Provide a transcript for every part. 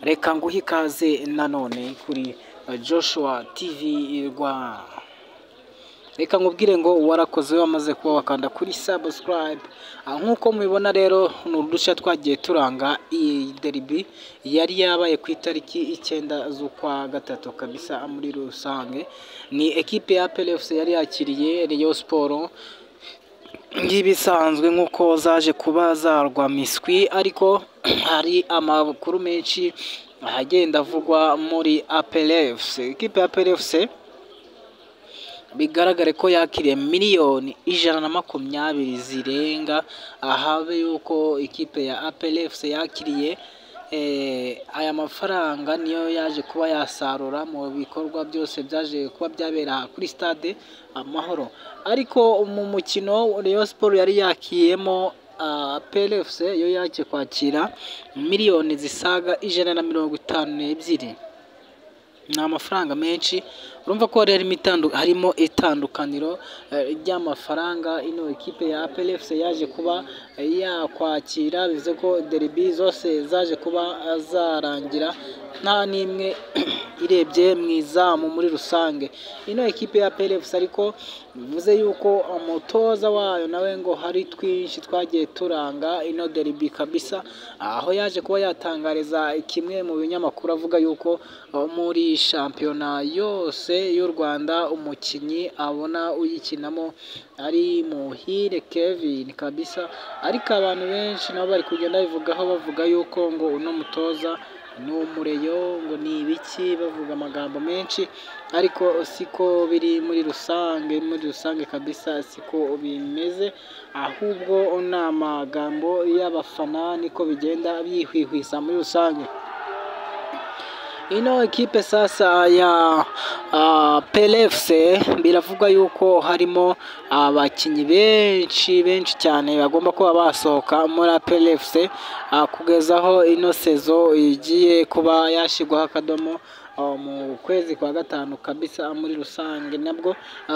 Reka nguhe ikaze nanone kuri Joshua TV Rwa. Reka nkubwire ngo warakoze, wamaze kuba wakanda kuri subscribe. Nk'uko mubibona rero, ni udushya twagiye turanga iyi derby yari yabaye ku itariki 9 z'ukwa 3 kabisa. Muri rusange ni ekipe ya APR FC yari yakiriye Rayon Sport nk'ibisanzwe, nk'uko zaje kuba zarwa miswi, ariko hari amakuru menshi agenda avugwa muri APR FC. Ekipe ya APR FC bigaragare ko yakiriye miliyoni 120 zirenga, ahabe yuko ikipe ya APR FC yakiriye aya mafaranga niyo yaje kuba yasarura mu bikorwa byose byaje kuba byabera kuri Stade Amahoro. Ariko mu mukino Rayon Sport yari yakiyemo APR FC, yo yaje kwakira miliyoni zisaga 152. Ni amafaranga menshi. Urumva ko hari harimo itandukaniro ry'amafaranga ino ekipe ya APR FC yaje kuba yakwakira. Bivuze ko derby zose zaje kuba zarangira nta n'imwe irebye mu izamu muri rusange ino ekipe ya APR FC. Ariko bivuze yuko umutoza wayo nawe ngo hari twinshi twagiye turanga ino derby kabisa, aho yaje kuba yatangariza kimwe mu binyamakuru avuga yuko muri shampiyona yose y'u Rwanda umukinnyi abona uyikinamo ari Muhire Kevin kabisa. Ariko abantu benshi nabo bari kugenda babivugaho, bavuga yuko ngo uno mutoza ni umureyo, ngo ni ibiki, bavuga amagambo menshi, ariko siko biri muri rusange. Muri rusange kabisa siko bimeze, ahubwo ni amagambo y'abafana, niko bigenda byihwihwisa muri rusange. Ino ekipe sasa ya APR FC biravugwa yuko harimo abakinnyi benshi benshi cyane bagomba kuba basohoka muri APR FC kugeza aho ino saison igiye kuba yashyirwaho akadomo mu kwezi kwa gatanu kabisa. Muri rusange nabwo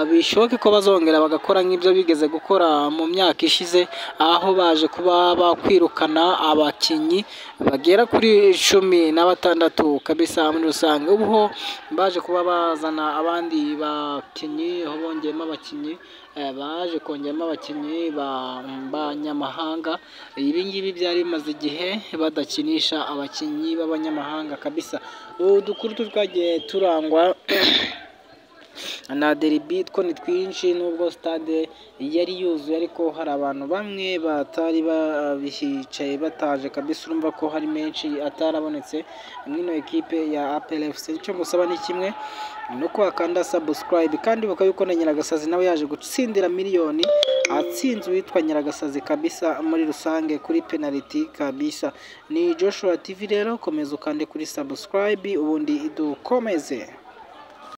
bishoboke ko bazongera bagakora nk'ibyo bigeze gukora mu myaka ishize, aho baje kuba bakwirukana abakinnyi bagera kuri 16 kabisa. Muri rusange ubu ho baje kuba bazana abandi bakinnyi, aho bongeyemo abakinnyi, baje kongeramo abakinnyi b'abanyamahanga. Ibi ngibi byari bimaze igihe badakinisha abakinnyi b'abanyamahanga kabisa. Udukuru twagiye turangwa na derby two ni twinshi, nubwo stade yari yuzuye ariko hari abantu bamwe batari babihicaye, bataje kabisa. Urumva ko hari menshi atarabonetse mw'ino ekipe ya APR FC. Icyo ngusaba ni kimwe, ni uko wakanda subscribe, kandi ibuka yuko na Nyiragasazi nawe yaje gutsindira miliyoni, atsinze uwitwa Nyiragasazi kabisa muri rusange kuri penalty kabisa. Ni Joshua TV rero, komeza ukande kuri subscribe ubundi dukomeze.